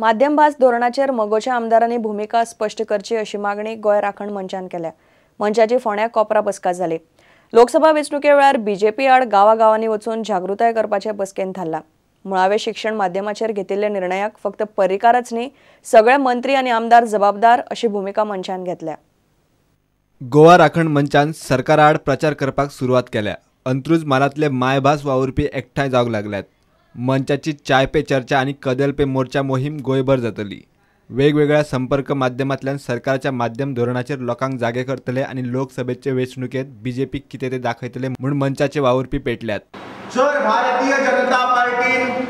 माध्यम भास धोरणाचेर मगोच्या आमदारांनी भुमिका स्पश्ट करची अशी मागणी गोंय राखण मंचान केल्या. मंचाची फोंड्या कोपरा बसका जाली. लोकसभा वेंचणुके वेळार बीजेपी आड गांवागांवांनी वचून जागृताय करपाचे बसकेन थारला. मुळावे शिक्षण माध्यमाचेर घेतिल्ल्या निर्णयाक फक्त पर्रीकारच न्ही, सगळे मंत्री आनी आमदार जबाबदार अशी भुमिका मंचान घेतल्या. गोवा राखण मंचान सरकाराआड प्रचार करपाक सुरवात केल्या. अंत्रुज म्हालांतले मायभास वावुरपी एकठांय जावंक लागल्यात. मंचाची चाय पे चर्चा आनी कदेल पे मोर्चा मोहीम गोंयभर जातली. वेगवेगळ्या संपर्क माध्यमांतल्यान सरकारच्या माध्यम धोरणाचेर लोकांक जागे करतले आनी लोकसभेचे वेंचणुकेंत बीजेपी कितें ते दाखयतले म्हूण मंचाचे वावुरपी पेटल्यात. जर भारतीय जनता पार्टीन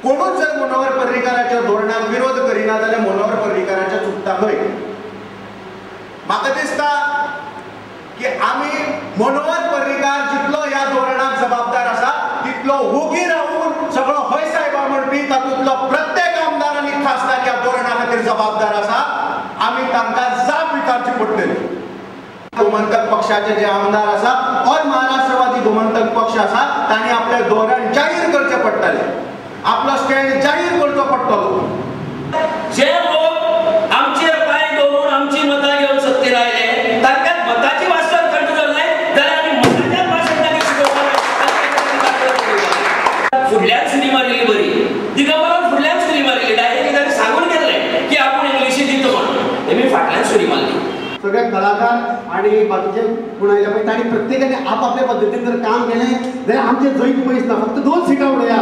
कोणूच जर मनोहर पर्रीकाराच्या धोरणाक विरोध करिना जाल्यार मनोहर पर्रीकाराच्या चुकता खंय? म्हाका दिसता की आमी मनोहर पर्रीकार जितलो ह्या धोरणाक जबाबदार आसा तितलो ओगी रावून सगळो हय साहेबा म्हणपी तातूंतलो प्रत्येक आमदार आनी खासदार ह्या धोरणा खातीर जबाबदार आसा. आमी तांकां जाप विचारची पडटली. गोमंतक पक्षाचे जे आमदार आसा ऑल महाराष्ट्रवादी गोमंतक पक्ष आसा तांणी आपलें धोरण जाहीर करचें पडटलें, आपलो स्टँड जाहीर करचो पडटलो. जे लोक आमचेर पांय दवरून आमची मतां घेवन सत्तेर आयले तांकां मताची वास्तव करता जाल्यार आमी मताच्याच भाशण तांकां शिकोवपाक. फुडल्यान सुरी मारिल्ली बरी, दिगंबरान फुडल्यान सुरी मारिल्ली. डायरेक्ट ताणें सांगून गेल्लें की आपूण इंग्लिशी दिता म्हणून, तेमी फाटल्यान सुरी मारली. सगळे कलाकार आणि बाकीचे कोण आयले पळय तांणी प्रत्येकाने आपापल्या पद्दतीन जर काम केलें जाल्यार आमचें जैत पयस ना. फक्त 2 सिटां उडया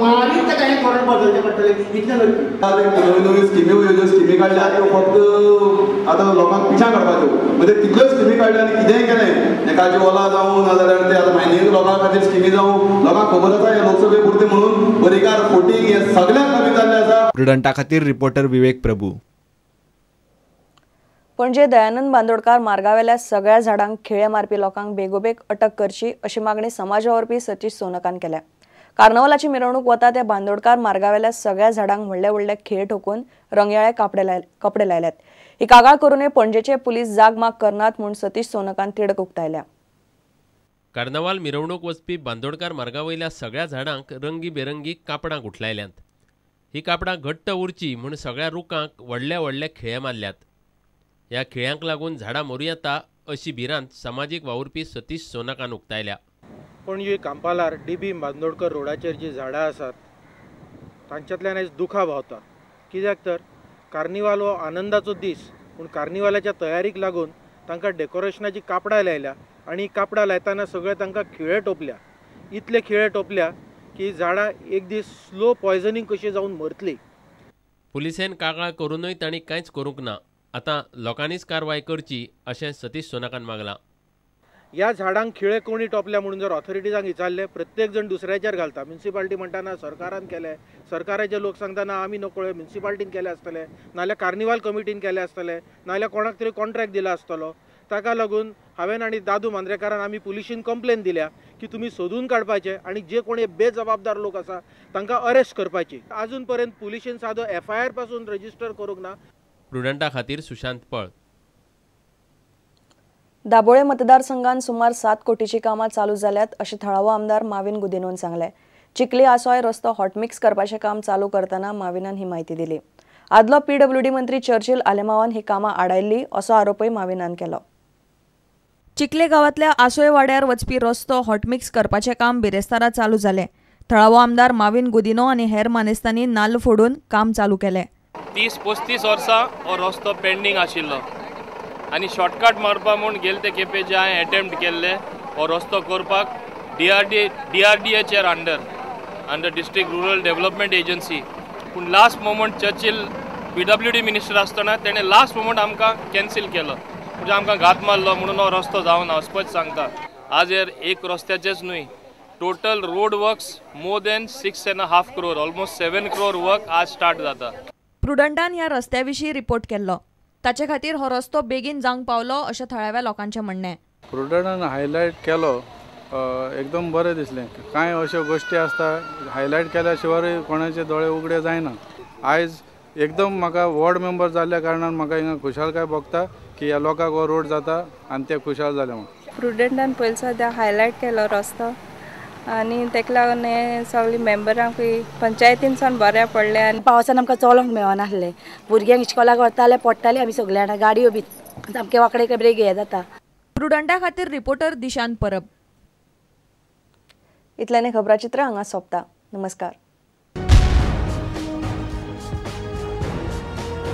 मारीत ताका हें धोरण बदलचें पडटलें इतलें नक्की. नव्यो नव्यो स्किमी ज्यो स्किमी काडल्या त्यो फक्त आतां लोकांक पिशां काडपाच्यो, म्हणजे तितल्यो स्किमी काडल्या आनी कितेंय केलें एकाची ओला जावं नाजाल्यार ते आतां मायनींग लोकां खातीर स्किमी जावं, लोकांक खबर आसा हे लोकसभे पुरते म्हणून पर्रीकार फोटींग हें सगळ्यांक कमी जाल्लें आसा. प्रुडंटा खातीर रिपोर्टर विवेक प्रभू. पणजे दयानंद बांदोडकार मार्गावेल्या सगळ्या झाडांक खिळे मारपी लोकांक बेगोबेग अटक करची अशी मागणी समाज वावुरपी सतीश सोनकान केल्या. कार्नवालाची मिरवणूक वता त्या बांदोडकार मार्गावेल्या सगळ्या झाडांक व्हडले व्हडले खिळे ठोकून रंगयाळे कपडे लायल्यात. ही कागाळ करूनय पणजेचे पुलीस जाग माग करनात म्हूण सतीश सोनकान तिडक उक्तायल्या. कार्नवाल मिरवणूक वचपी बांदोडकार मार्गावयल्या सगळ्या झाडांक रंगी बेरंगी कापडां गुठलायल्यांत. ही कापडां घट्ट उरची म्हूण सगळ्या रुखांक व्हडले व्हडले खिळे मारल्यात. ह्या खिळ्यांक लागून झाडां मरूं येता अशी भिरांत समाजीक वावुरपी सतीश सोनकान उक्तायल्या. पणजे कांपालार डी बी बांदोडकर रोडाचेर जी झाडां आसात तांच्यांतल्यान आयज दुखां भावता. कित्याक तर कार्निवाल हो आनंदाचो दीस, पूण कार्निवालाच्या तयारीक लागून तांकां डेकोरेशनाची कापडां लायल्या आनी कापडां लायतना सगळे तांकां खिळे टोपल्या. इतले खिळे टोपल्या की झाडां एक दीस स्लो पॉयजनींग कशी जावन मरतली. पुलिसेन कागाळ करूनय तांणी कांयच करूंक ना. आतां लोकांनीच कारवाय करची अशें सतीश सोनकान मागलां. ह्या झाडांक खिळे कोणी टोपल्या म्हणून जर ऑथॉरिटीजांक विचारलें प्रत्येक जण दुसऱ्याचेर घालता. म्युनिसिपालिटी म्हणटा ना सरकारान केलें, सरकाराचे लोक सांगता ना आमी नकळो, म्युनिसिपालिटीन केलें आसतलें, नाजाल्यार कार्निवाल कमिटीन केलें आसतलें, नाजाल्यार कोणाक तरी कॉन्ट्रॅक्ट दिला आसतलो. ताका लागून हांवें आनी दादू मांद्रेकारान आमी पुलिशीन कंप्लेन दिल्या की तुमी सोदून काडपाचें आनी जे कोण बेजबाबदार लोक आसा तांकां अरेस्ट करपाची. आजून पर्यंत पुलिशीन सादो एफआयआर पासून रजिस्टर करूंक ना. प्रुडंटा खातीर सुशांत पळ. दाबोळे मतदारसंघात सुमार 7 कोटीची कामां चालू जाल्यात अशें थळावो आमदार माविन गुदिनोन सांगलें. चिखली आसोय रस्तो हॉटमिक्स करपाचें काम चालू करतना माविनान ही म्हायती दिली. आदलो पीडब्ल्यूडी मंत्री चर्चिल आलेमावान ही कामां आडायल्ली असो आरोपय माविनान केलो. चिखले गांवांतल्या आसोय वाड्यार वचपी रस्तो हॉटमिक्स करपाचें काम बिरेस्तारा चालू जालें. थळावो आमदार माविन गुदिनो आनी हेर मानेस्तांनी नाल्ल फोडून काम चालू केलें. 30-35 वर्सां हो रस्तो पेंडींग आशिल्लो आनी शॉर्टकट मारपा म्हूण गेले ते खेपे जे हांवें एटेम्प्ट केल्ले हो रस्तो करपाक डीआरडीएचेर under district rural development agency. पूण last moment Churchill PWD minister आसतना तेणें लास्ट मोमेंट आमकां कॅन्सील केलो, म्हणजे आमकां घात मारलो म्हणून हो रस्तो जावना. स्पश्ट सांगता, आज हे एक रस्त्याचेच न्हय, total road works more than 6.5 crore, almost 7 crore work आज स्टार्ट जाता. प्रुडंटान ह्या रस्त्या विशीं रिपोर्ट केल्लो, ताचे खातीर हो रस्तो बेगीन जावंक पावलो अशें थळाव्या लोकांचें म्हणणें. प्रुडंटान हायलायट केलो, एकदम बरें दिसलें. कांय अश्यो गोश्टी आसता हायलायट केल्या शिवाय कोणाचे दोळे उगडे जायना. आयज एकदम म्हाका वॉर्ड मेंबर जाल्ल्या कारणान म्हाका हिंगा खुशालकाय भोगता की ह्या लोकांक हो रोड जाता आनी ते खुशाल जाले म्हूण. प्रुडंटान पयलीं सद्या हायलायट केलो रस्तो आनी तेका लागून हे सगळी मेंबरांकूय पंचायतीन सावन बऱ्या पडलें. आनी पावसान आमकां चलोंक मेळनासलें, भुरग्यांक इश्कोलाक वताले पडटाले आमी सगळे जाणां, गाडयो बी सामके वांकडे ब्रेक हे जाता. प्रुडंटा खातीर रिपोर्टर दिशांत परब. इतल्याने खबराचित्र हांगा सोंपता. नमस्कार.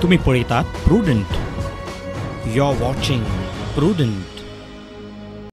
तुम्ही पळयतात Prudent. You are watching Prudent.